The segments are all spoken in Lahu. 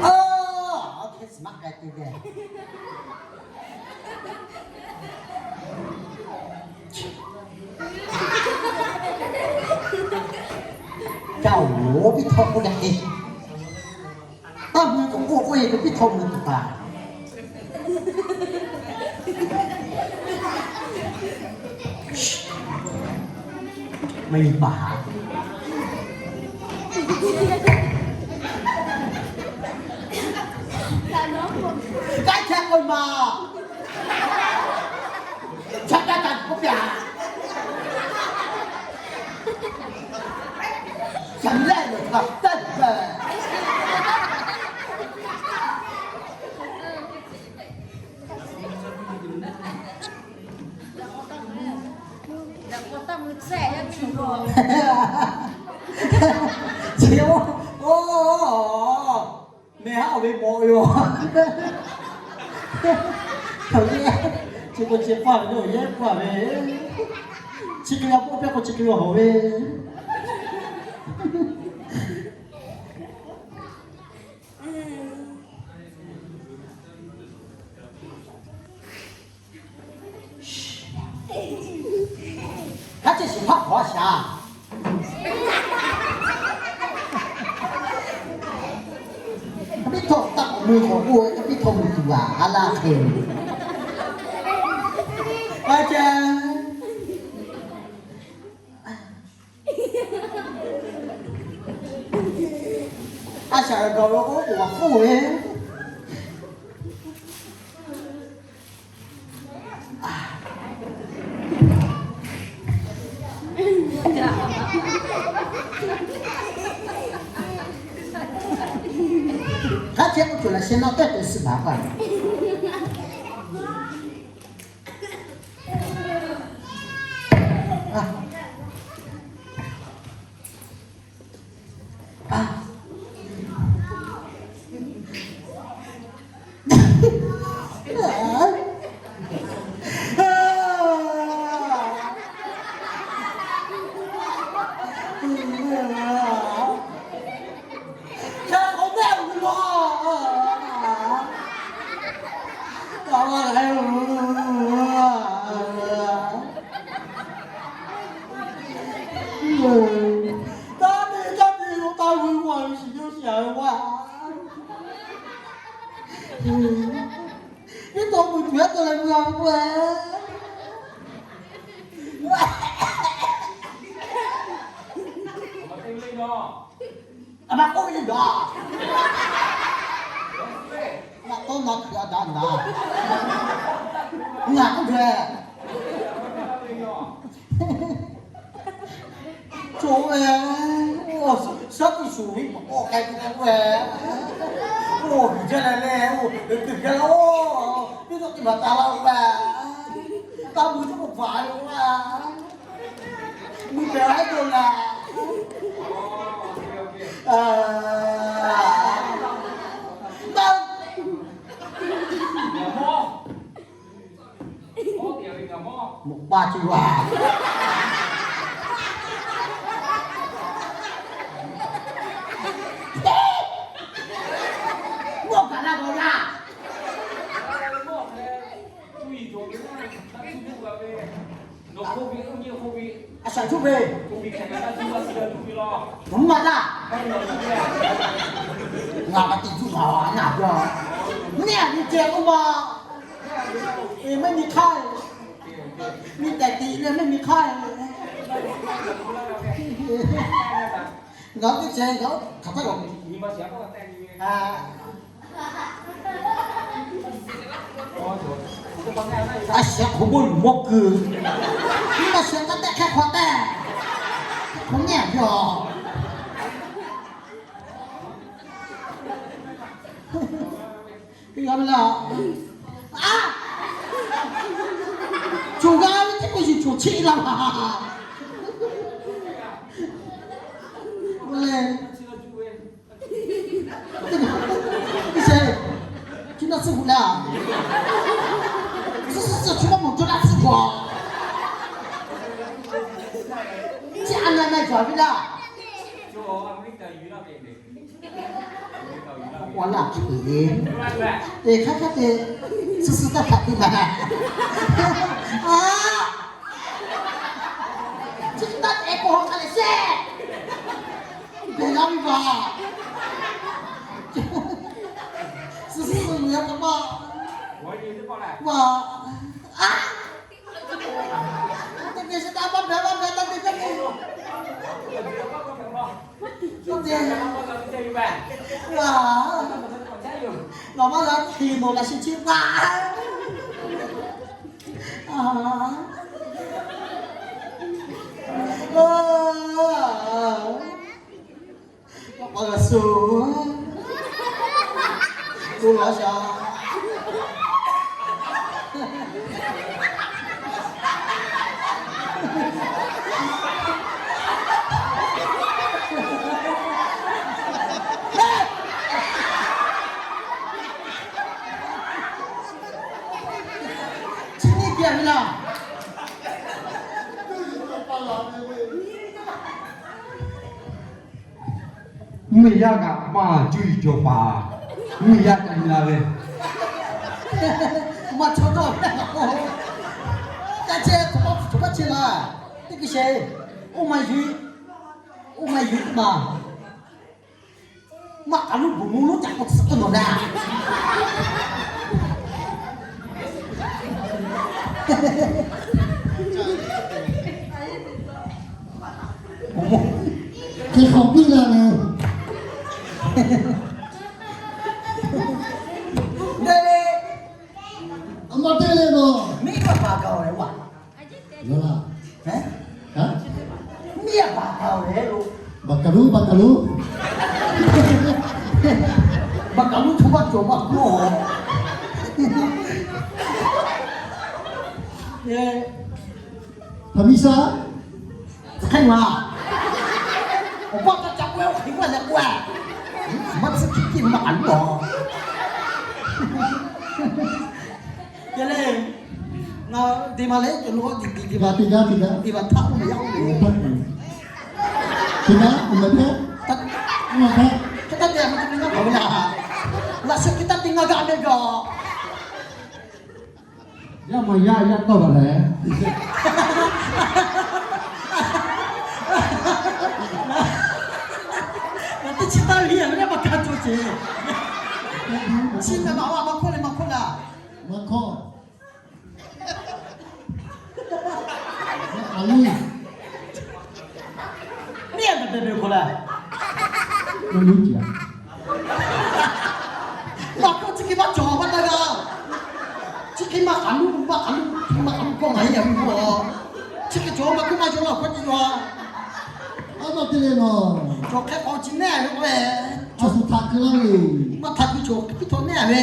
Oˇ, hk'e shiˍ maˇ k'ai te ve. Ca oˬ, piˇ htawˇ k'oˆ leh te. Taˇ mui k'awꞈ k'oˆ k'oˆ e ve piˇ htawˇ mui tuˬ kaꞈ. Maˇ nyi paˍ haꞈ. Kaˇ chehˇ k'oˆ maˬ. Chaꞈ kaˇ kaꞈ k'oˆ piˇ a. Shaˍ lehˆ lehˬ htaꞈ taˇ yuˬ leh. Chi oˇ, oˇ, meh haˉ ve mawꞈ yoˬ. Chi k'o chi paˇ ve yoˬ, yehˇ paˇ ve. Chi hk'e g'a k'oˆ piˇ k'o chi hk'e g'a hawˬ ve. Hk'a chehˇ shiˍ hpaˇ hk'awꞈ a shaˍ. Piˇ htawˇ taˇ k'awꞈ mui k'awꞈ k'oˆ, piˇ htawˇ mui tuˬ a, a laˇ hk'e. Hk'a chehˇ. A shaˍ g'a gaˬ ve k'o, oˇ k'oˍ g'a hpuˇ ve. Hk'a chehˇ k'oˆ tuˬ laꞈ sheh naˆ tehˆ tuˬ suh baˬ k'o. Taˇ te taˇ te lo taˇ ve, g'a ve shiˍ yawˇ shiˍ a ve g'a. Teˇ taw mui tuˬ yaˇ taw leh mui a ve k'oˆ ve. A ma k'oˆ ve le daꞈ. Ngaˬ tawˇ na hkui a daꞈ naˍ. Ngaˬ k'oˆ ve. Cawˬ ve, shaˉ tiꞈ shuˍ ve k'awꞈ k'ai te leh k'oˆ ve, oˇ hiˍ jaˇ leh leh, oˇ hiˍ jaˇ leh, oˇ teˇ tawˆ teˇ maˬ taˍ laˇ k'oˆ ve, taˇ mui teˇ k'oˆ baˬ ve k'oˆ ve, mui pehˬ a heˆ k'oˆ ve, taˇ Mawꞈ pa tuˬ a. Mawˇ gaˬ la gaˬ yaˇ. A shaˍ cuˇ ve. Mvuhˇ ma laˇ. Ngaˬ ma tiꞈ cuˇ ngaˬ a naˬ jaˇ. Neˇ a nyi ceh k'oˆ ma. Eˬ, mehˆ nyi hk'aˇ. Nyi tehˬ tiꞈ leh mehˆ nyi hk'aˇ. Ngaˬ teˇ ceh ngaˬ hk'aˬ htaˇ kaꞈ a sheh hk'aw mawˇ luˬ mawˇ kuiˬ, nyi ma sheh k'aˇ tehˆ hk'aˇ hk'aw tehˆ, hk'aw nehˬ a ve a. Teˇ g'aˇ ve laˇ, a, cuˬ g'a ve Coˬ cheˆ laˇ ma. Leh, iˉ sheˍ, chi naˆ tsuhˇ gu laˇ. Suh suh suh, chi maˇ mawˬ jawˇ naˆ tsuhˇ gu. Chi a na na jaˬ ve laˇ. Wa laˇ hk'e te, te hk'aˇ hk'aˇ te, suh suh taˇ htaꞈ te ma. A, chi htaˇ te k'o hk'a leh sheˍ. Behˬ la ve ma. Suh suh suh yoˬ yaˇ htaꞈ ma. Wa, a, teˇ geh sheˍ taˇ maˇ behˬ, maˇ behˬ, taˇ te taˇ te. Taˇ te. Wa, nawˬ maˇ la hk'e nawˬ laꞈ sheˍ cheˆ ma. A, a, a, a, a, a, a, a, Chi nyi geh ve laˇ. Mvuhˇmiˬ yaˇ kaꞈ maˇ cuˇ yiˍ cawˬ paˍ, mvuhˇmiˬ yaˇ ca nyi la ve. Maˇ chaw dawˇ, ca ce, chaw maˇ, chaw maˇ ce laˇ. Teˇ hkui sheˍ, oˇ ma yuˬ, oˇ ma yuˬ maˬ. Maˇ k'aˬ luˇ bvuhˬ mvuh lonˉ ca k'o tcuhˉ k'oˆ nawˬ le. Hk'e hk'awꞈ piˇ la le. Deh le. A ma te le nawˬ. Miˇ ma baˬ gaˬ-oˬ leh wa. Yawˇ laˇ. Miˇ a baˬ gaˬ-oˬ leh lo. Baˬ kaˬ lo, baˬ kaˬ lo. Baˬ kaˬ lo, chaw maˇ cawˬ maˇ k'oˆ. Hpaˍ miˇ shaˉ. Hk'e ma. Awˬ pa taˇ ca k'oˆ-e, oˇ hk'e k'oˆ leh k'oˆ-e. Maˇ tcuhˉ hkiˆ hkiˆ maˇ k'aˬ luˉ-a. Te leh, ngaˬ te ma leh, te lo teˇ g'aˇ teˇ g'aˇ teˇ g'aˇ htaˇ k'oˆ ve yaˇ k'oˆ ve. Teˇ g'aˇ, awˬ meh hpehˇ. Hk'e taˇ te, a ma te ve ngaˇ hk'awꞈ ve laˇ. Laꞈ sheh hk'e taˇ te ngaˇ g'aˇ meh gaˬ. Yaˇ ma yaˇ yaˇ tawˇ baˬ leh. Ngaˬ teˇ chi taˇ liˇ a ve yaˇ ma hk'a cawˬ ce. Chi ngaˬ ma wa ma hkawˇ leh ma hkawˇ laˇ. Ma hkawˇ. Miˇ a beh beh beh hkawˇ laˇ. Maˇ luˇ ce a. Maˇ k'oˆ, chi hk'e maˇ cawˬ maˇ taˇ g'a. Chi hk'e maˇ k'aˬ luˇ, maˇ k'aˬ luˇ, maˇ k'aˬ luˇ kawˆ ngaˬ hui yaꞈ ve k'o, chi hk'e cawˬ maˇ k'oˆ, maˇ yaw laˇ k'awꞈ k'oˆ ce yaw a. A ma te le nawˬ. Cawˬ hk'e k'awꞈ chi nehˉ ve k'o leh, a shu htaꞈ keu laˇ ve. Maˇ htaꞈ keu cawˬ hk'e piˇ htawꞈ nehˉ ve.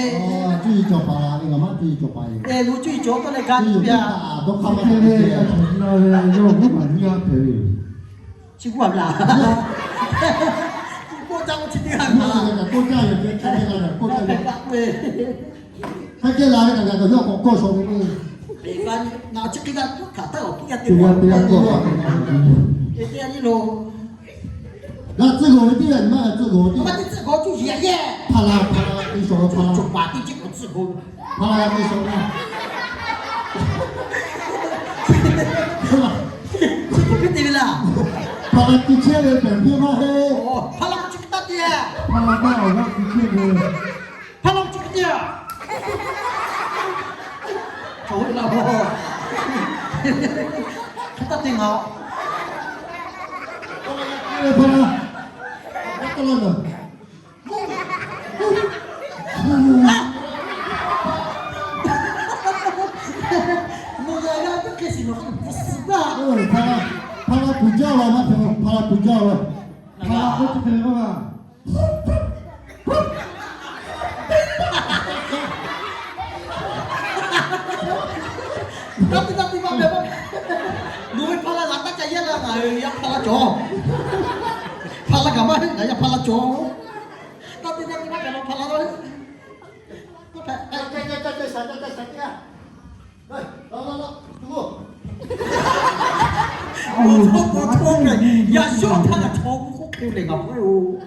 Cuˇ yiˍ cawˬ paˍ ve, ngaˬ maˇ cuˇ yiˍ cawˬ paˍ yoˬ. Eˬ, lo cuˇ yiˍ cawˬ tawˇ leh ga tuˬ ve a. Chi hk'e ve a cawˬ nyi la ve, yawˇ k'oˆ maˍ nyi a hpehꞈ ve yoˬ. Chi k'oˆ a ve laˇ. K'oˆ caˇ k'oˆ chi teˇ g'aˇ ve laˇ. K'oˆ caˇ yoˬ, k'oˆ caˇ yoˬ, k'oˆ caˇ yoˬ. Hk'aˬ hk'e la ve kaꞈ kaꞈ yawˇ k'awꞈ kawˇ shaw ve k'o. Ngaˬ chi hk'e g'a tuˬ htaꞈ taˇ awˬ piˇ yaˇ teˇ g'aˇ teˇ g'aˇ kawˇ. Teˇ g'aˇ nyi lo. G'a tcuhˉ g'awˬ ve teˇ g'aˇ, maˇ g'a tcuhˉ g'awˬ ve teˇ g'aˇ. Maˇ te tcuhˉ g'awˬ cuˇ yiˍ a yehˇ. Hpaˍ laꞈ hpaˍ laꞈ te shawˍ hpaˍ laꞈ. Cawˬ paˍ teˇ ceuˬ k'awꞈ tcuhˉ g'awˬ. Hpaˍ laꞈ g'a te shawˍ laˇ. Chi teˇ hpaˍ te ve laˇ. Hpaˍ laꞈ te chehˇ ve pehˬ piˇ maˇ heˆ. Hpaˍ laꞈ chi hk'e taˇ te. Hpaˍ laꞈ maˇ awˬ g'aˇ te chehˇ ve. Hpaˍ laꞈ chi hk'e te a. Cawˬ ve laˇ. Hk'e taˇ te ngaˬ. Hpaˍ laꞈ. Hpaˍ laꞈ puˬ jaˇ la maˇ te, hpaˍ laꞈ puˬ jaˇ la, hpaˍ laꞈ puˬ jaˇ la, hpaˍ laꞈ k'oˆ chi hk'e ve k'oˆ la. Taˇ te taˇ te maˇ pehˬ maˇ. Nawˬ ve hpa la g'a taˇ ca yaˇ la, ngaˬ hui yaˇ hpa la cawˬ. Hpa la kaꞈ maˇ heˆ, ngaˬ yaˇ hpa la cawˬ. Taˇ te taˇ te maˇ pehˬ, nawˬ hpa la la. Maˇ hpehꞈ. Yaꞈ shawˉ htaˇ kaꞈ chaw k'oˆ k'oˆ hk'e lehˬ ngaˬ k'oˆ-e-oˬ.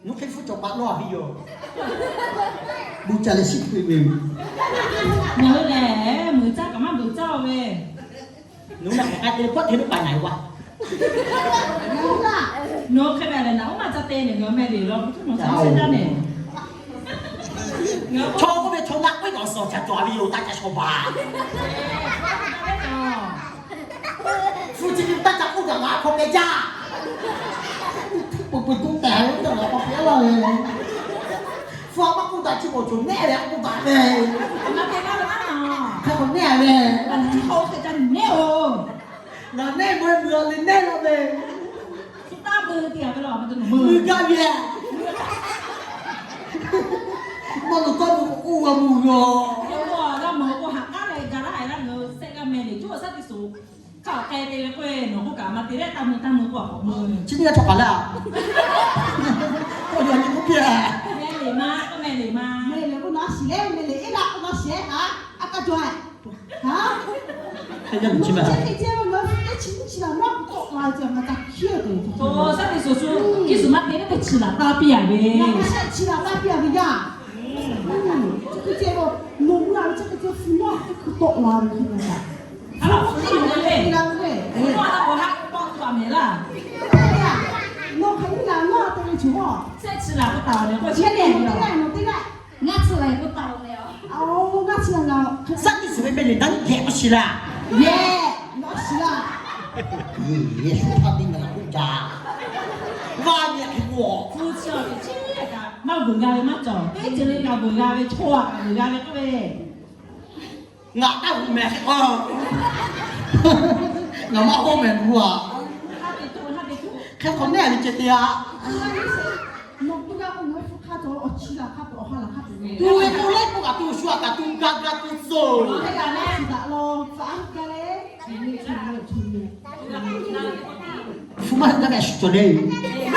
Nawˬ hk'e hpu cawˬ paˍ lawˇ a ve yoˬ. Bon ca leh shiˉ hpu ve. Ngaˬ hui lehˬ, meuˍ caˇ kaꞈ maˇ meuˍ caˇ-o ve. Nawˬ na hk'aˬ k'ai te leh hpawˇ hteˇ ve paˍ na-e wa. Nawˬ hk'e ve lehˬ, naꞈ uˉ maˇ ca te nehˬ, ngaˬ meh le law, hpu htaˇ nawˬ ca sheˉ taˇ nehˬ. Chaw k'oˆ ve chaw naˆ k'oˆ ve awˬ suhˍ ca cawˬ ve yoˬ, taˇ ca shaw baˬ. Hpu chi ve taˇ ca k'oˆ daꞈ ngaˬ hk'aw k'ai jaˇ. Hpu peuˬ peuˬ tuˬ tehꞈ ve taˇ ngaˬ hk'aw k'ai laˇ ve. Hpu a maˇ k'oˆ daꞈ chi bawˬ cawˬ nehˆ ve a k'oˆ daꞈ ve. Hk'e k'o nehˆ ve. Ngaˬ nehˆ meuˬ meuˬ le nehˆ la ve. Mui gaˇ ve. Maˇ loˬ tawˇ mui k'o k'oˆ g'a mui yoˬ. Chi nyi g'a cawˬ kaꞈ le. K'oˆ yaꞈ nyi k'oˆ piˇ. Meh le k'o na shiˍ leh, meh le eˉ laꞈ k'o na shiˍ leh kaꞈ a kaˇ cawˬ-e. Hk'e yaˇ chi ma. Chi laˬ taˇ piˇ a ve. Chi laˬ taˇ piˇ a ve yaˇ. Chi hk'e ceh lo, nawˬ mui a ve chi hk'e ceh hpu nawˉ hk'e hkui tawˆ la ve hk'e ma kaꞈ. A laˇ hpu nawˉ hk'e te la ve le. Hpu nawˉ a k'o ha k'o tawˆ tuˬ a mehˍ laˇ. Nawˬ hk'aˬ nyi laˬ nawˉ te ve chi hawˇ. Chi laˬ k'o taˍ ve k'o chi teˇ le nawˬ teˇ g'aˇ. Ngaˇ chi laˬ k'o taˍ ve le. Aˬ, ngaˇ chi laˬ ngaˬ. Saˉ tiˉ suhˍ ve meh le naˉ geh k'o shiˍ laˇ. Yehˬ, nawˬ shiˍ laˇ. Yeˍsuˆ htaˇ teˇ maˬ k'oˆ jaˇ. Vaˇ nyi hk'e k'o, hpu chi awˬ teꞈ chi kaꞈ maˇ vuiˬ g'a ve maˇ cawˬ. Teˇ ceuˬ le kaꞈ vuiˬ g'a ve, chaw a kaꞈ vuiˬ g'a ve k'oˆ ve. Ngaˬ taˇ vuiˬ mehˍ hk'e k'o, ngaˬ maˇ k'oˆ mehˍ bu a. Hk'e k'o nehˆ ve ceh te a. Tuˬ ve k'o lehˆ k'oˆ kaꞈ tuˬ shu a kaꞈ tuˬ gaˇ gaˇ tuˬ tcuh. Hpu maˇ heˆ gaˇ ve shu cawˬ le. Tuˬ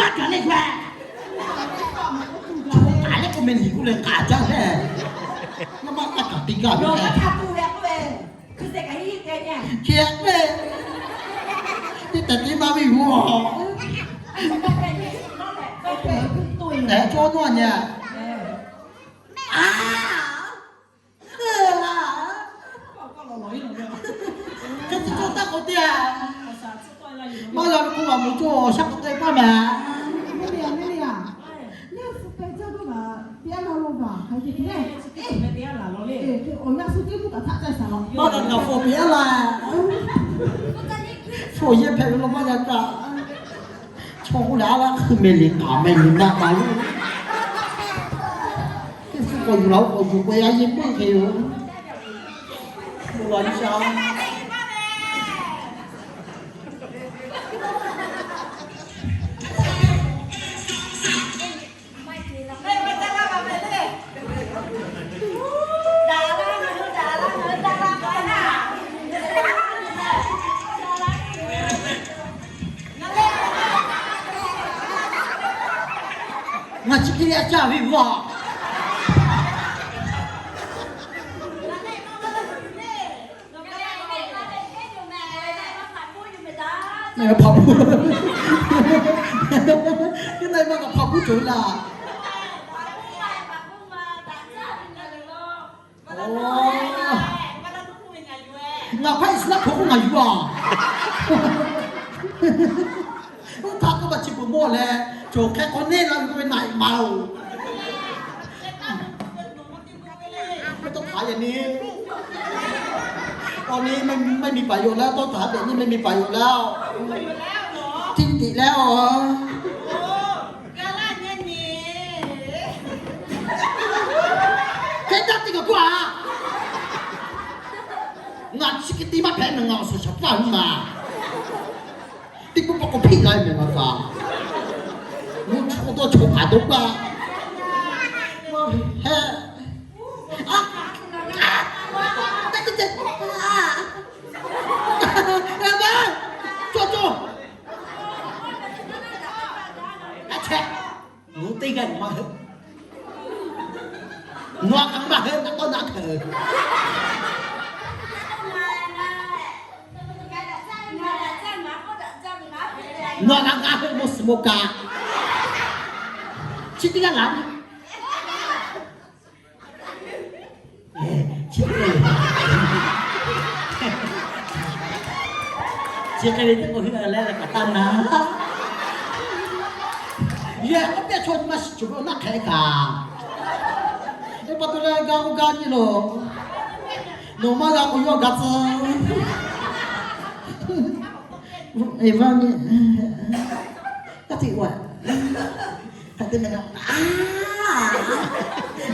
maˇ gaˬ le k'o, kaꞈ lehˆ k'oˆ meh liꞈ k'oˆ leh k'aꞈ jaˇ leh, maˇ maˇ a kaꞈ te gaˇ ve. Hk'e k'o, teˇ tehꞈ teˇ maˇ ve yoˬ. Tehꞈ cawˇ nawˇ nyi a. Hk'e te cawˇ taˇ k'awꞈ te a. Maˇ g'a ve k'oˆ maˍ moˍ cawˇ shaˉ k'awꞈ te paˇ mehˍ. Maˇ g'a kaꞈ fawˬ peꞈ a laˇ. Fawˬ yehˇ hpehꞈ ve law maˇ g'a kaꞈ. Chaw k'oˆ leh a laˇ hkui meh le kaꞈ meh le naˆ ma yoˬ. Teˇ hpu k'awꞈ yuˬ la-o, k'awꞈ yuˬ k'o a yehˇ puiˉ hk'e yoˬ. Bon lawˬ nyi sha. Ngaˬ chi hk'e leh a caˇ ve vaˬ. Hpaꞈ hpu. Teˇ na maˇ kaꞈ hpaꞈ hpu cawˬ ve laˇ. Ngaˬ hpaˇ Iˉsaˍreˍlaˆ hk'aw k'oˆ ngaˬ yuˬ a. Oˇ htaˇ k'oˆ ma chi beuꞈ mawˇ leh, cawˬ hk'e k'awꞈ neˆ la ve k'oˆ ve naꞈ maˍ-oˬ. Maˇ tawˇ hk'aˬ yehˬ ni. Awˬ nyi, ไม่มีประโยชน์แล้ว tawˇ htaꞈ hk'a dehꞈ nyi ไม่มีประโยชน์แล้ว tiˇ tiꞈ leh-oˬ. Hk'e caˇ teˇ kaˬ k'oˆ-a, ngaˬ chi hk'e te maˇ hpehꞈ, ngaˬ awˬ suhˍ shaˍ paˇ ve maˬ. Teˇ k'oˆ pawˆ k'o hpiˆ la ve mehˬ ma kaꞈ, mvuhˇ chaw dawˇ chaw hpaˍ dawˇ paˇ. Cawˬ cawˬ, a chehˇ, nawˬ teˇ g'aˇ nawˬ maˇ heuˆ. Nawˬ a k'aꞈ maˇ heuˆ, naˆ tawˇ naˆ hkeuꞈ. Nawˬ a k'aꞈ ngaˬ heuˆ mawˇ suhˍ mawˇ kaꞈ, chi teˇ g'aˇ laˬ. Chi hk'e ve teˇ k'o heuˆ leh kaꞈ taˇ na. Yehˬ k'oˆ piˇ chaw nyi ma shiˍ cawˬ ve awˬ naˆ hk'e kaꞈ, teˇ pa taw leh ga k'o ga nyi loˬ. Nawˬ maˇ g'a k'o yawˇ ga tcuh. Eˍvaˇ nyi, kaˇ teꞈ wa, hk'a te meh na,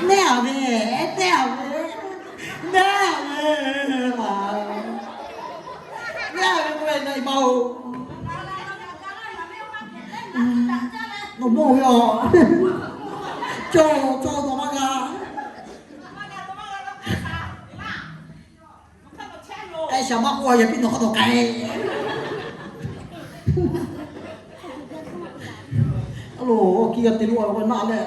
mehˆ a ve, mehˆ a ve, mehˆ a ve, mehˆ a ve k'oˆ ve na i ma-oˬ. Nawˬ mawˇ ve a, cawˬ cawˬ nawˬ maˇ g'a. K'ai shaˍ maˇ k'oˆ, yehˬ piˇ nawˬ hk'aw nawˬ k'ai. A loˬ, kiˇ g'a te lo a k'o naˆ leh,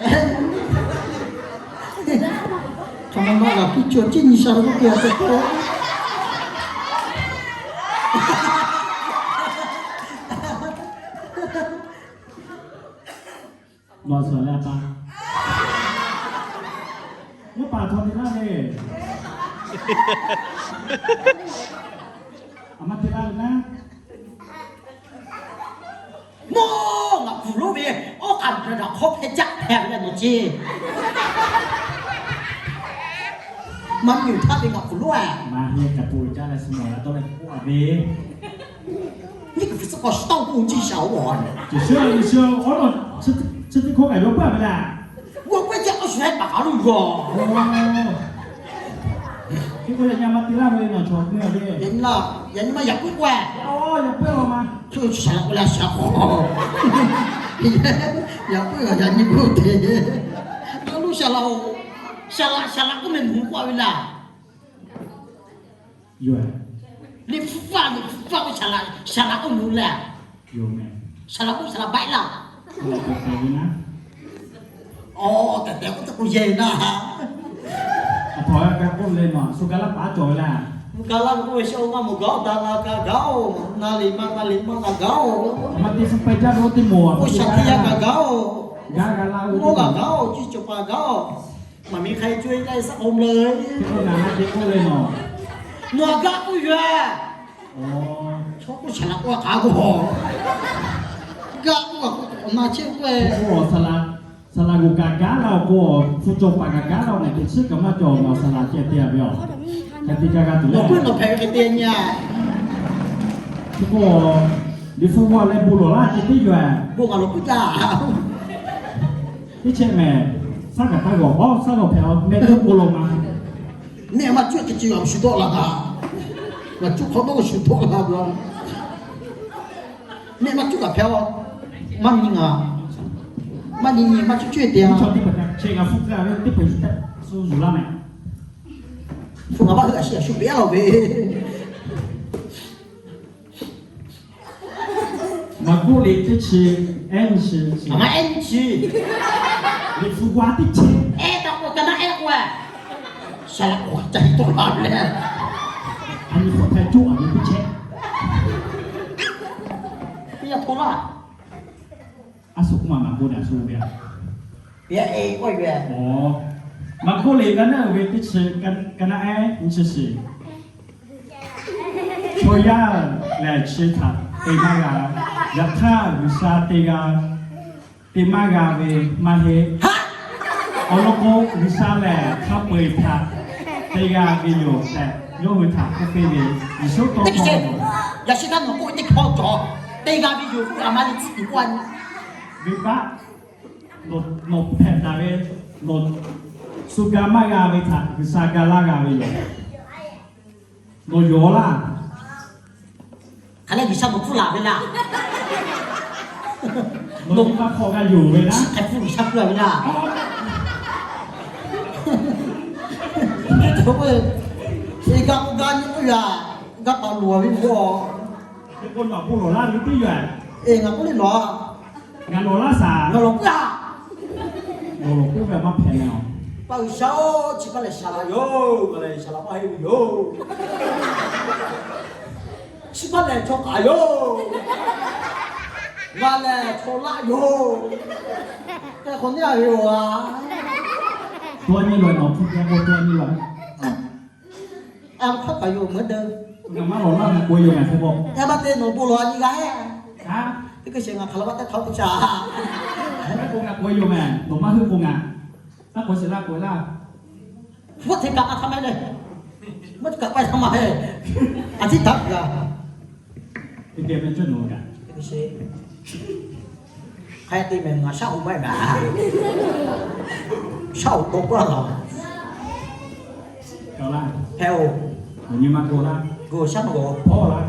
hk'aˬ ma maˇ g'a piˇ cawˬ, ciˉ nyi sha lo k'oˆ piˇ a te k'o. Nawˬ suhˍ leh a pa, mvuhˇ paˍ htaw te laˇ ve, a ma te laˇ ve naˉ. Mawˇ, ngaˬ kuˬ lonˉ ve awˉ k'aꞈ daꞈ hk'awˇ hpehˇ jaˆ hpehˇ ve leh nawˬ ceˇ. Maˇ miˬ uiˍ htaˇ ve ngaˬ kuˬ lonˉ-a. Maˇ heˆ, kaꞈ pui jaˇ leh suh mawˬ la tawˇ leh k'oˆ a ve. Nyiˇ kuiˬ hpu suhˉ k'awꞈ shi tawˇ k'oˆ ciˇ shaˍ-oˬ. Chi teˇ hkawˇ kaꞈ yawˇ paˇ ve laˇ. G'awˬ k'oˆ ve jaˇ k'o shuˍ hehˉ paˍ k'aꞈ loˬ g'awˬ. Chi k'o yaꞈ nyi ma te laˇ ve le, nawˬ chaw k'oˆ ve. Yaꞈ nyi ma yaꞈ puiˉ k'oˆ-e. Yaꞈ puiˉ la ma. Chi shaˍ laꞈ k'oˆ leh shaˍ k'oˆ. Yaꞈ puiˉ yaꞈ nyi k'oˆ te. Lo shaˍ laꞈ-oˬ, shaˍ laꞈ, shaˍ laꞈ k'oˆ meh mvuhˬ k'oˆ ve laˇ. Yoˬ. Liꞈ hpu faˆ, liꞈ hpu faˆ k'o shaˍ laꞈ, shaˍ laꞈ k'oˆ mvuhˬ leh. Yoˬ meh. Shaˍ laꞈ k'oˆ shaˍ laꞈ baiˆ laˇ. Awˬ tehˬ tehˬ k'oˆ teˇ k'oˆ yehˬ naˇ. Aˬ htoꞈ g'a k'oˆ le, nawˬ shu ga laˇ paˉ cawˬ ve laˇ. Mvuhˬ ga laˇ ve k'oˆ ve, shaw maˇ mvuhˬ gaˬ-oˬ, daꞈ la kaꞈ gaˬ-oˬ, na liꞈ maˇ na liꞈ maˇ na gaˬ-oˬ. Maˇ te suh peh jaˇ ve oˇ teˇ moˍ, oˇ shaˍ htiˇ yaˇ kaꞈ gaˬ-oˬ, gaˬ gaˬ la oˇ gaˬ gaˬ-oˬ, ciˇ cawˬ paˍ gaˬ-oˬ. Maˍ miˬ hk'ai coˇ-e laˇ ve saˉ k'oˍ meuˬ. Teˇ k'oˆ na maˇ te k'oˆ le nawˬ. Nawˬ a gaˬ k'oˆ yoˬ-e. Chaw k'oˆ shaˍ laꞈ k'oˆ k'aꞈ k'o, gaˬ k'oˆ k'aꞈ k'o na chehˇ k'oˆ-e. Saˍ laꞈ g'oˬ kaꞈ gaˬ la-oˬ k'o, hpu cawˬ paˍ kaꞈ gaˬ la-oˬ, ngaˬ teꞈ chiˉ kaꞈ maˇ cawˬ, nawˬ saˍ laꞈ ceh te-a ve-oˬ. Hk'e te gaˬ g'a tuˬ le. Nawˬ hk'e nawˬ hpehꞈ ve hk'e te nyi-a. Chi k'o, liꞈ hpu g'aw leh bon lawˬ laˇ ceh teˇ yawˬ-e. Bon ngaˬ lawˬ puiˉ jaˇ. Teˇ chehˇ mehˍ, saˉ kaꞈ taˇ g'awˬ, awˉ saˉ g'awˬ hpehꞈ-a, mehˆ teˇ bon lawˬ ma. Mehˆ maˇ cuˇ ceh ceh yaꞈ shu dawˆ la kaꞈ, ngaˬ cuˇ hk'awꞈ nawˉ shu dawˆ la kaꞈ. Mehˆ maˇ cuˇ kaꞈ hpehꞈ-a. Maˇ nyi ngaˬ, maˇ nyi nyi maˇ cuˇ cuˇ te-a. Teˇ hpaˍ, chi ngaˬ hpu kaꞈ ve teˇ hpaˍ shu zuhˬ laˇ mehˍ. Hpu ngaˬ maˇ hui a shi a shu peꞈ-a laˬ ve. Maˍ kuˆ liꞈ teˇ chi, ehˉ nyi chi, a ma ehˉ nyi chi, liꞈ hpu g'aw teˇ chi, ehˉ taˇ k'oˆ ka naˉ ehˉ k'oˆ-e. Shaˍ laꞈ k'oˆ ca hi tawˆ la ve leh, a nyi hk'awꞈ htaˇ coˇ a ve teˇ chehˇ. Teˇ yanˇ hto laˇ. A shu k'oˆ ma maˍ kuˆ daꞈ shu ve a. Pehꞈ-e k'oˆ ve. Maˍ kuˆ liꞈ ka naˉ ve teˇ chi, ka naˉ ehˉ nyi chi shiˍ. Chaw yaˇ lehˬ chi htaꞈ te maˇ g'a. Yaꞈ hk'aˇ G'uiˬsha te g'a, te maˇ g'a ve maˇ heˆ. Awˬ lawn k'o, G'uiˬsha lehˬ hk'a peu-eˬ htaꞈ te g'a ve yoˬ tehꞈ Yawˇ hui htaꞈ k'oˆ piˇ ve, Yeˍsuˆ tawˇ hkawˇ, yaꞈ shi htaˇ nawˬ k'oˆ ve teˇ hkawˇ cawˬ, teˇ g'aˇ ve yoˬ k'oˆ a ma le tcuhˉ kuiˬ k'oˆ a. Venˇbaˆ, nawˬ hpehꞈ taˍ ve, nawˬ shu ga maˇ g'a ve htaꞈ G'uiˬsha ga laˇ g'a ve yoˬ. Nawˬ yonˍ laˇ. Hk'aˬ lehˬ G'uiˬsha nawˬ hpfuhˇ laˬ ve laˇ. Nawˬ venˇbaˆ hk'aw g'a yonˍ ve laˇ. Hk'e hpfuhˇ G'uiˬsha hpfuhˇ laˬ ve laˇ. Eˬ, ga k'o ga nyi k'oˆ yaꞈ, ga taˍ loˍ ve k'o, teˇ k'o nawˬ k'o lawˬ laˇ ve teˇ yaꞈ. Eˬ, ngaˬ k'oˆ le lawˬ. Ngaˬ lawˬ laˇ shaˍ. Ngaˬ lawˬ k'oˆ a. Nawˬ lawˬ k'oˆ ve maˇ hpehꞈ meh a. Pa G'uiˬsha-oˬ, chi hpaˇ lehˬ shaˍ laꞈ yoˬ, ngaˬ lehˬ shaˍ laꞈ maˇ heˆ ve yoˬ. Chi hpaˇ lehˬ chaw k'aˍ yoˬ. Ngaˬ lehˬ chaw laˆ yoˬ. Hk'e k'o neˇ a ve yoˬ a. Tawˇ nyi lawˬ, nawˬ hpu k'o tawˇ nyi lawˬ. A hk'aˇ kaꞈ yoˬ meuˇ deuˇ. Ngaˬ maˇ lawˬ laˇ, ngaˬ k'oˆ yoˬ meh hk'e k'o. Yaˇ maˇ te nawˬ bon lawˬ a nyi g'a heˆ. Teˇ hkui sheˍ ngaˬ hk'aˬ la maˇ teˇ hk'aˬ te ca. Hk'e k'o ngaˬ k'oˆ yoˬ meh, nawˬ maˇ heuˆ k'o ngaˬ taˇ k'oˆ sheˍ laˇ k'oˆ laˇ. Hpu te kaꞈ a htaˇ meh le. Maˇ te kaꞈ paˇ htaˇ maˇ heˆ. A tiˉ taˍ kaꞈ. Teˇ geh meh cawˇ nawˬ kaꞈ. Hk'e te meh ngaˬ shaˉ hoꞈ maˇ heˆ meh. Shaˉ hoꞈ k'o k'oˆ laˇ. Heh oˬ, nyi ma k'oˆ laˇ, shaˉ ma k'oˆ hpawˇ laˇ.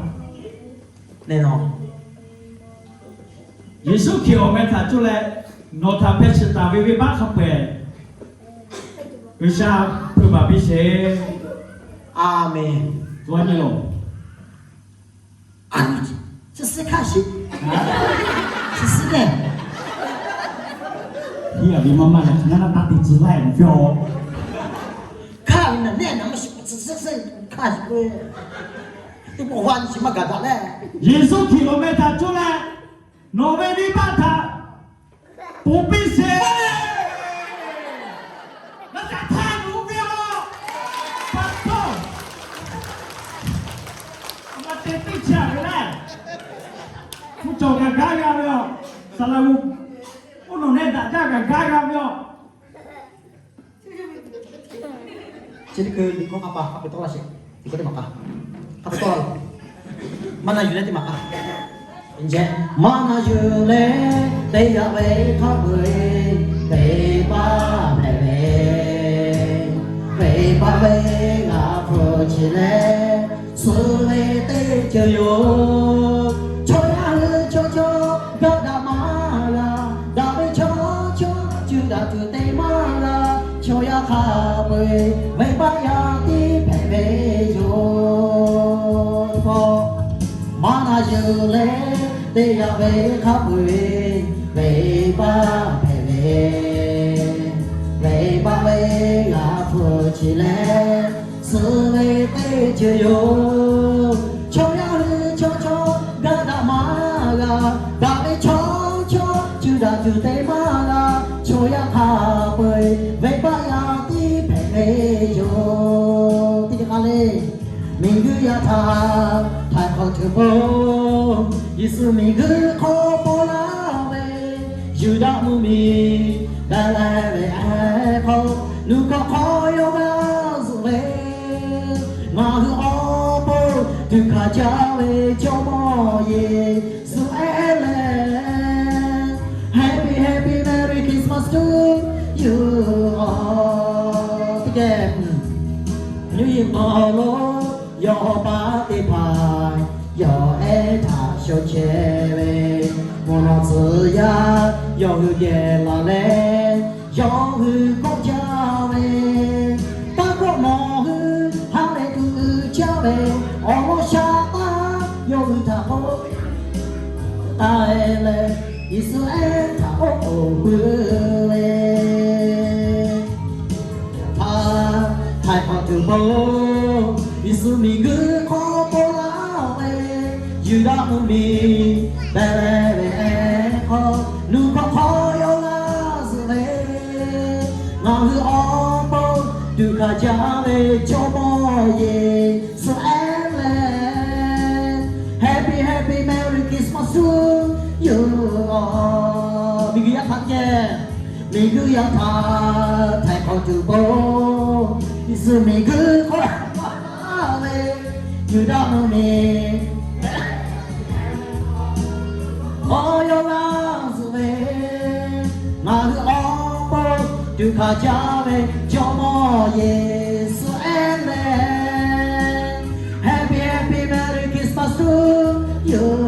Neˇ nawˬ, Yeˍsuˆ Hkriꞈ awˬ meh htaꞈ cuˇ leh nawˬ htaꞈ hpeh shiˍ taˍ ve venˇbaˆ hk'a peu-eˬ G'uiˬsha hpeuꞈ maˍ piˇ sheˍ. A menˬ. Tawˇ nyi lawˬ. Chi suhˉ hkaˆ sheˍ. Chi suhˉ lehˬ, hiˉ a ve maˇ maˇ leh chi naˉ naˉ taˇ te tcuh laiˇ ve awˬ. Hkaˆ ve naˬ nehˆ naˬ maˇ shiˍ, chi suhˉ hkaˆ sheˍ k'o, teˇ pawˆ g'a nyi shiˍ maˇ gaˬ daꞈ leh. Yeˍsuˆ Hkriꞈ awˬ meh htaꞈ cuˇ leh nawˬ ve venˇbaˆ htaꞈ ponˬ piˇ sheˍ. Naˉ ca htaˇ yuˬ ve a, pa taw, a ma te teˇ chi a ve lehˬ, hpu cawˬ kaꞈ gaˇ g'a ve a, saˍ laꞈ g'oˍ, oˇ nawˬ nehˆ daꞈ jaˇ kaꞈ gaˇ g'a ve a. Chi teˇ hkui liꞈ hkawˇ hk'a pa hk'a peu tawˆ laˇ sheˍ. Liꞈ hkawˇ teˇ maˬ k'a, hk'a peu tawˆ la. Maˇ na yuˬ leh teˇ maˬ k'a. Maˇ na yuˬ leh te yaꞈ ve hk'a peu-eˬ, venˇbaˆ hpehꞈ ve, venˇbaˆ ve ngaˬ hpu chi leh suh ve teˇ ceuˬ yoˬ. Chaw yaˇ hui chaw chaw gaˇ daꞈ maˇ g'a, daꞈ ve chaw chaw cuˇ daꞈ tuˬ te maˇ g'a. Chaw yaˇ hk'a peu-eˬ venˇbaˆ yaˇ tiˉ hpehꞈ ve yoˬ. Maˇ na yuˬ leh te yaꞈ ve hk'a peu-eˬ, venˇbaˆ hpehꞈ ve, venˇbaˆ ve ngaˬ hpu chi leh suh ve teˇ ceuˬ yoˬ. Chaw yaˇ hui chaw chaw gaˇ daꞈ maˇ g'a, daꞈ ve chaw chaw cuˇ daꞈ tuˬ te maˇ g'a. Chaw yaˇ hk'a peu-eˬ venˇbaˆ yaˇ tiˉ hpehꞈ ve yoˬ. Teˇ hk'e hk'a le, miˬguiˬ yaˇ htaꞈ htaiˍ hk'awꞈ tuˬ po, Yeˍsuˆ miˬguiˬ hk'aw paw laˇ ve, Yuˇdaꞈ mvuhˇmiˬ Behˍlehˍhehnˍ hk'aw, nuˇ hkawˇ hk'aw yawˇ g'a zuhꞈ ve, ngaˬ hui awˬ pon tuꞈ hkanˍ jaˇ ve Jawˇmawˇ Yeˍsuˆ ehˉ lehˬ, Happy, happy Merry Christmas to you. Teˇ geh, nyi ma lo yawˇ paˉ teˇ hpaˍ yawˬ ehˉ htaꞈ shawˍ chehˇ ve, mvuhˇ naw tcuh yaˇ yawˇ hui geh laˬ leh, yawˇ hui kawˆ jaˇ ve, taˇ kawˆ nawˬ hui ha lehˬ tuˬ uiˍ jaˇ ve, awˬ lawn sha taˇ yawˇ hui htaꞈ k'oˆ taˍ leh, Iˉsaˍreˍlaˆ htaꞈ k'oˆ k'oˍ pui ve, htaꞈ htaiˍ hk'awꞈ tuˬ po, Yeˍsuˆ miˬguiˬ hk'aw paw laˇ ve, Yuˇdaꞈ mvuhˇmiˬ Behˍlehˍhehnˍ hk'aw, nuˇ hkawˇ hk'aw yawˇ g'a zuhꞈ ve, ngaˬ hui awˬ pon tuꞈ hkanˍ jaˇ ve Jawˇmawˇ Yeˍsuˆ ehˉ lehˬ, Happy, happy Merry Christmas to you. Miˬguiˬ yaˇ htaꞈ kehˬ, miˬguiˬ yaˇ htaꞈ htaiˍ hk'awꞈ tuˬ po, Yeˍsuˆ miˬguiˬ hk'aw paw laˇ ve, G'uiˬ daꞈ mvuhˇ miˬ awˬ yawˇ laˇ zuhꞈ ve, ngaˬ hui awˬ pon tuꞈ hkanˍ jaˇ ve Jawˇmawˇ Yeˍsuˆ ehˉ lehˬ, Happy Happy Merry Christmas to you.